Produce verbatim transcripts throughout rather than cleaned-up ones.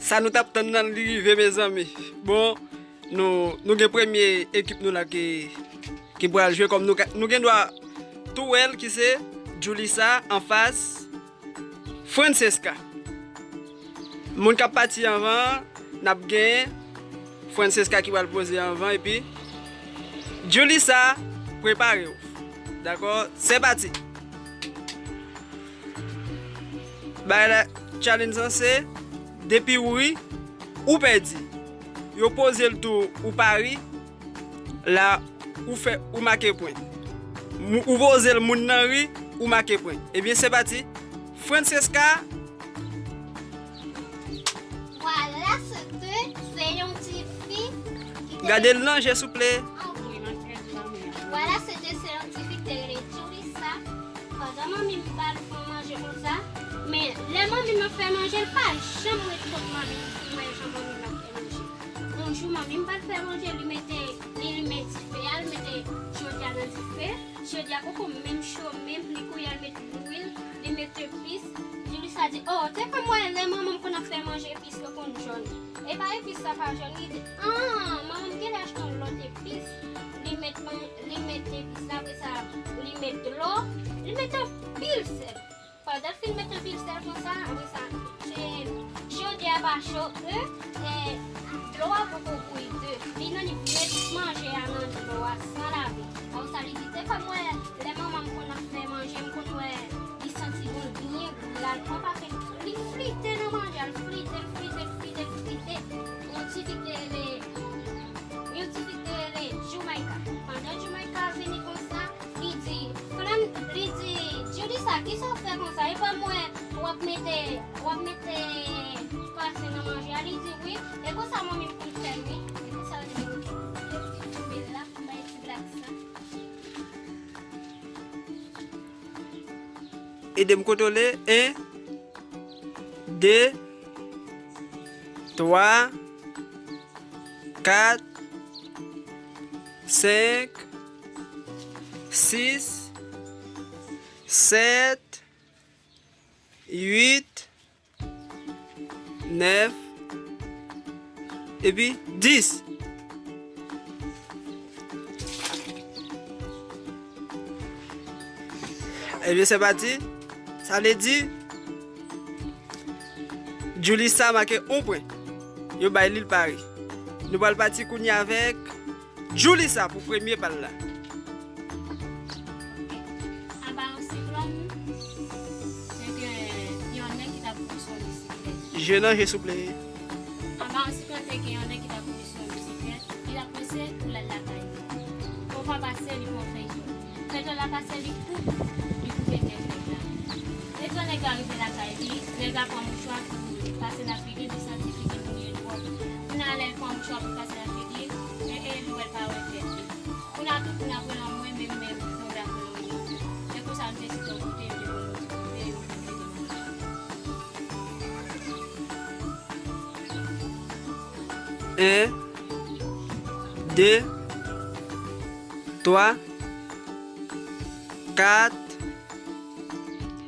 Sa nou t ap tann nan, li rive, mezanmi. Bon, nou, nou gen premye ekip nou la ki, ki pral jwe, kòm nou, ka- nou gen dwa tou wè l, ki se Julissa anfas Francesca. Moun k ap pati anvan, n ap gen Francesca ki pral poze anvan, epi Julissa, prepare w. Dakò? Se pati. Bagay la, challenge lan se, depi w ri, ou pèdi. Yo poze l tou, ou pa ri, la, ou fè, ou make pwen. Mou- Ou poze l, moun nan ri, ou make pwen. Ebyen, se pati. Francesca, Voilà, se te, se yon ti fi ki te Gade l nan je, souple. Voilà, se te, se yon ti fi ki te rele Julissa. Pandan manmi m ba l fè manje konsa, men lè manmi m ap fè manje, l pa janm ret kot manmi m pou l wè jan manmi m ap fè manje. Yon jou, manmi m pral fè manje, li mete, li limen dife a, li mete jodi a nan dife. Jodi a poko menm cho, menm li kouye l met lwil, li met epis. Julissa di, "Oh, te fè m wè lè manman m konn ap fè manje epis yo konn jòn. E pa epis sa pa jòn." Li di, "Ah, manman m genlè achte yon lòt epis." Li met man- li met epis la, apre sa, li met dlo, li met anpil sèl. Pandan l fin met anpil sèl konsa, apre sa, se jodi a pa cho, e, e, dlo a poko bouyi de. Li nan li met manje a nan dlo a san lave. Apre sa, li di, "Te fè m wè, lè manman m konn ap fè manje, m konn wè li santi bon l byen gou, l al pran pafen." Li flite nan manje a, l flite, l flite, l flite, l flite. Yon ti fi ki te rele, yon ti fi ki te rele Jumaika. Pandan Jumaika vini konsa, li di, Fran, li di, "Julissa, kisa w fè konsa? E pa m wè w ap mete, w ap mete pafen nan manje a?" Li di, "Wi, e konsa manmi m konn fè m, wi." Epi sa yo di, "Oke, oke, oke, oke, la, m bay ti blag sa." Ede m kontwole. En, de, twa, kat, senk, sis, sèt, uit, nèf, epi dis. Ebyen, se pati. Sa vle di, Julissa make yon pwen. Yo bay li l pare. Nou pral pati kounye a avèk Julissa pou premye pa l la. Anba yon siklòn, te gen yon nèg ki t ap kouri sou yon bisiklèt. Je nan je, souple. Anba yon siklòn, te gen yon nèg ki t ap kouri sou yon bisiklèt. Li t ap prese pou l al lakay li. Konvwa pase, li pran fèy jòn. Fèy jòn la pase, li kout, li koupe tèt nèg la. Letan nèg la rive lakay li, nèg la pran mouchwa pou li pase nan figi, li santi figi moun yo dwòl. Kounye a, lè l pran mouchwa pou l pase nan figi, e, e, li wè l pa wè tèt li. Kounye a, tout moun ap rele mwen, menm, menm, moun ap rele mwen. Se konsa m te sot yon kote, m te pran yon ti kote, m te mete manje. En, de, twa, kat,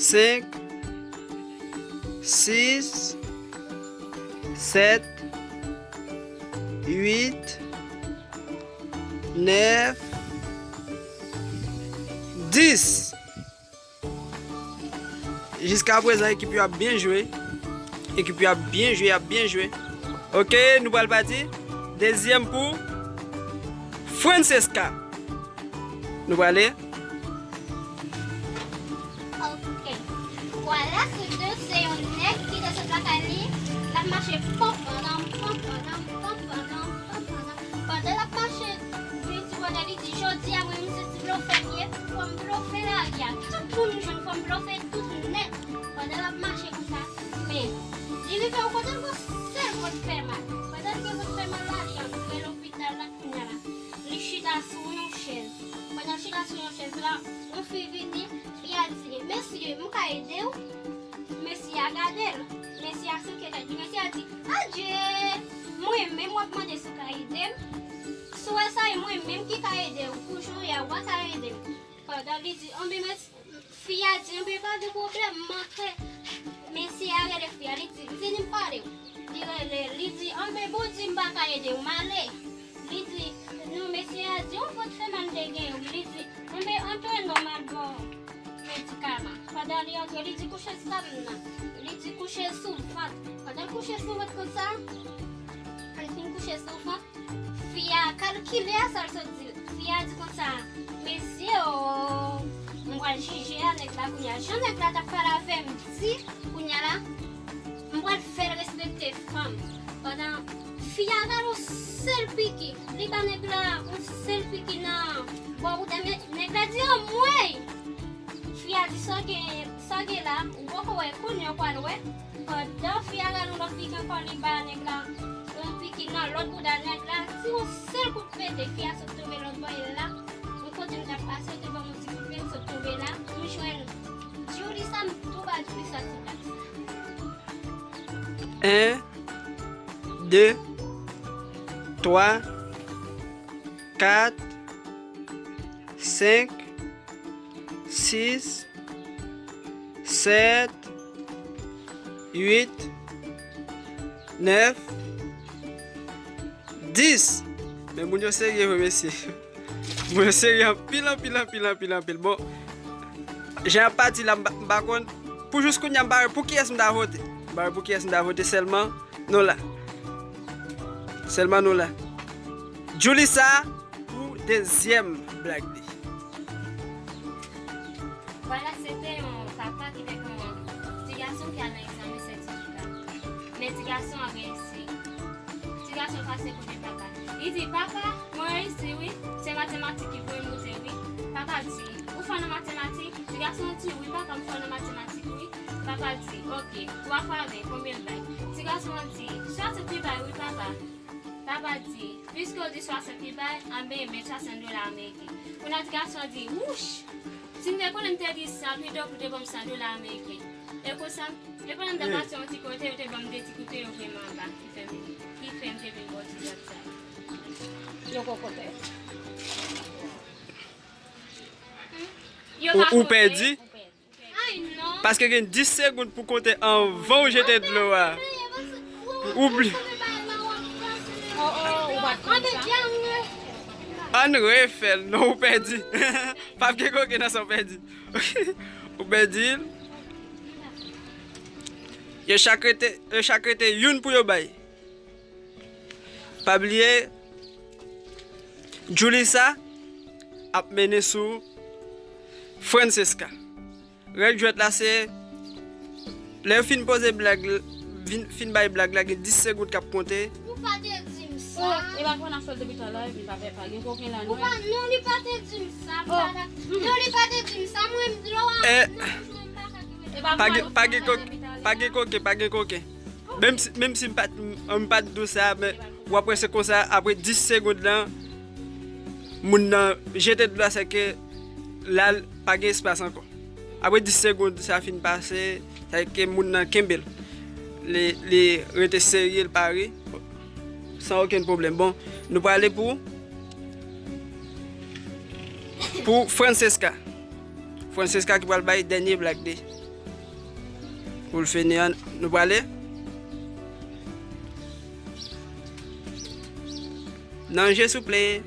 senk, sis, sèt, uit, nèf, dis. Jiska prezan, ekip yo ap byen jwe. Ekip yo ap byen jwe, ap byen jwe. Oke, nou pral pati. Dezyèm pou Francesca. Nou prale. Oke. Voilà, se te, se yon nèg ki te sot lakay li, l ap mache panpannan, panpannan, panpannan, panpannan. Pandan l ap mache, vin sou bòdè, li di, "Jodi a, mwen, m se ti blofè m ye, fò m blofe lari a. Tout moun m jwenn, fò m blofe tout nèt." Pandan l ap mache konsa, men, li rive yon kote, l wè sèl vant fè mal. Pandan l gen vant fè mal la, li antre lopital la, kounye a la. Li chita sou yon chèz. Pandan l chita sou yon chèz la, yon fi vini, fi a di, "Mesye, m ka ede w?" Mesye a gade l. Mesye a souke tèt li. Mesye a di, "Adje! Mwen menm w ap mande si w ka ede m? Si w wè sa, e mwen menm ki ka ede w. Pou jan w ye a, w pa ka ede m." Pandan li di, anben, mes-, fi a di, "Anben, pa gen pwoblèm, m antre." Mesye a rele fi a, li di, "Vini m pale w." Li rele, li di, "Anben, Bondye, m pa ka ede w, m ale." Li di, non, mesye a di, "Yon pòt fè mal m te gen wi." Li di, "Anben, antre non, m al ba w medikaman." Pandan li antre, li di, "Kouche sou tab nan." Li di, "Kouche sou vant." Pandan l kouche sou vant konsa, li fin kouche sou vant, fi a kalkile a sa l sot di l. Fi a di konsa, "Mesye o, m pral jije a nèg la kounye a. Jan nèg la t ap pale avè m di kounye a la, m pral fè l respekte fanm." Pandan fi a rale yon sèl piki, li ba nèg la yon sèl piki nan bò bouda, men nèg la di, "Anmwey!" Fi a di, "Sa gen, sa gen la, ou poko wè, kounye a w pral wè." Pandan fi a rale yon lòt piki ankò, li ba nèg la yon piki nan lòt bouda. Nèg la tire yon sèl kout pete, fi a sot tonbe lòt bò e la, yon kote m t ap pase, yo te ban m yon ti kout pye, m sot tonbe la, m jwenn Djouli sa, m tou ba Djouli sa ti plas. En, de, twa, kat, senk, sis, sèt, uit, nèf, dis. Men moun yo serye vre, mesye. Moun yo serye anpil, anpil, anpil, anpil, anpil. Bon, jan ap pati la, m pa, m pa konn. Pou jis kounye a, m pa wè pou kiyès m ta vote. M pa wè pou kiyès m ta vote, sèlman nou la. Sèlman nou la. Julissa pou dezyèm blag li. Vwala, se te yon papa ki te gen yon ti gason ki al nan egzamen sètifika. Men ti gason an reyisi. Ti gason pase kote papa. Li di, "Papa, mwen reyisi wi. Se matematik ki voye m moute wi." Papa di, "Ou fò nan matematik?" Ti gason di, "Wi, papa, m fò nan matematik wi." Papa di, "Oke, twa fwa ven, konbyen l bay?" Ti gason an di, "Swasant li bay wi, papa." Papa di, "Piske w di swasant li bay, anben, men swasant dola ameriken." Kounye a ti gason an di, "Wouch! Si m te konnen m te di san, plito pou te ban m san dola ameriken." E konsa, e pandan m t ap pase yon ti kote, yo te ban m de ti koute yo vre m anba, ki fè m, ki fè m te vin bò ti zòt sa. Yo kokote. Yo pa kote. Ou pèdi? Ay, non. Paske gen dis segonn pou konte anvan w jete dlo a. Ou bli-, ann refè l. Non, ou pèdi. P ap gen koke nan sa w pèdi. Ou pèdi l. Yo chak rete, yo chak rete youn pou yo bay. Pa bliye, Julissa ap mennen sou Francesca. Règ jwèt la se, lè yo fin poze blag, fin, fin bay blag la, gen dis segonn k ap konte. Ou pa te di m sa. Oh, e pa konn ap fè l depi talè, epi pa, pa gen koken la, non. Ou pa, non, li pa te di m sa. M pa ta, non, li pa te di m sa. Mwen, m dlo a, eh, non, mwen, m pa ka kenbe. Pa gen, pa gen koken, pa gen koken, pa gen koken. Menm si, menm si m pa t, m, m pa t di w sa, men w ap wè se konsa, apre dis segonn lan, moun nan jete dlo a, sèke la, pa gen espas ankò. Apre dis segonn sa fin pase, sèke moun nan kenbe l. Li, li rete serye, l pare, san okenn pwoblèm. Bon, nou prale pou, pou Francesca. Francesca ki pral bay dènye blag li. Pou l fini an, nou prale. Nan je, souple.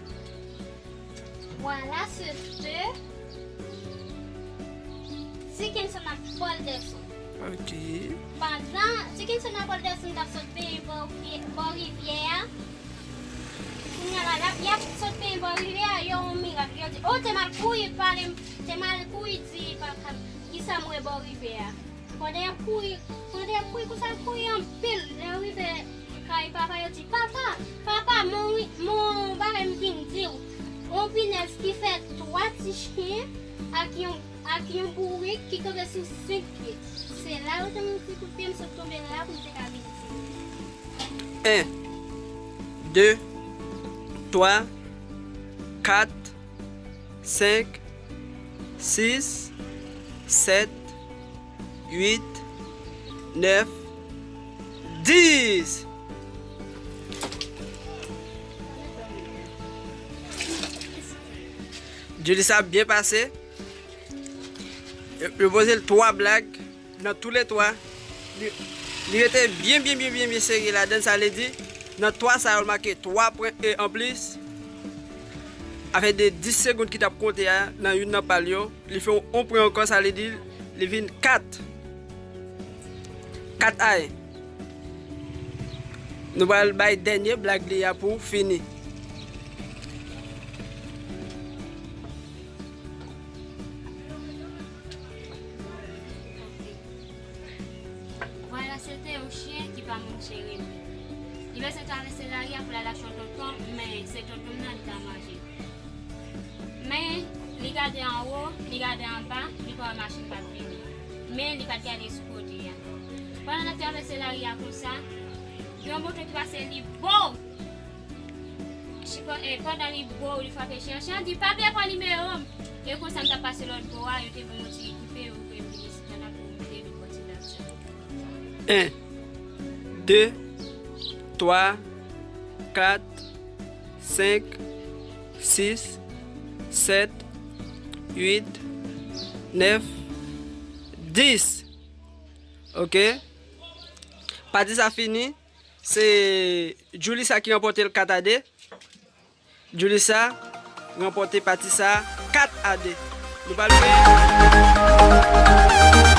Voilà, se te Dickenson ak Paul Delson. Ok. Pandan Dickenson ak Paul Delson t ap sot benyen bò, bò rivyè a, kounye a la, l ap, y ap sot benyen bò rivyè a, yo wè yon mirak. Yo di, "Oh, te m al kouri pale, te m al kouri di papa m kisa m wè bò rivyè a." Pandan y ap kouri, pandan y ap kouri konsa, y ap kouri anpil. Lè yo rive kay papa, yo di, "Papa, papa, mon, mon bagay m vin di w. Yon pinèz ki fè twa ti chen ak yon, ak yon bourik ki kanpe sou senk pye." Se la yo te ban m ti kout pye, m sot tonbe la pou m te ka vin di. En, de, twa, kat, senk, sis, sèt, uit, nèf, dis. Julissa byen pase. Yo, yo poze l twa blag. Nan toulètwa, Li, li rete byen, byen, byen, byen, byen sere ladan, sa vle di, nan twa sa yo, l make twa pwen e anplis. Afè de dis segonn ki t ap konte a, nan youn nan pa l yo, li fè yon pwen ankò, sa vle di, li vin kat. Kat a en. Nou pral bay dènye blag li a pou fini. Vwala, se te yon chen ki pa moun chere li. Li bezwen travèse lari a pou l al achte yon tonton, men se tonton nan li ta manje. Men, li gade anwo, li gade anba, li pa wè machin k ap vini. Men, li pa t gade sou kote a. Pandan l ap travèse lari a konsa, gen yon moto ki pase li bo! Chipo, eh, pandan li bo, li frape chen an, chen an di, "Pa bliye pran nimewo m." E konsa, m t ap pase lòt bò a, yo te ban m yon ti koupe, yo voye m vini sitan la pou m te vin pran ti blag sa. En, de, twa, kat, senk, sis, sèt, uit, nèf, dis. Oke. Pati sa fini. Se Julissa ki ranpòte l kat a de. Julissa ranpòte pati sa kat a de. Nou pral fè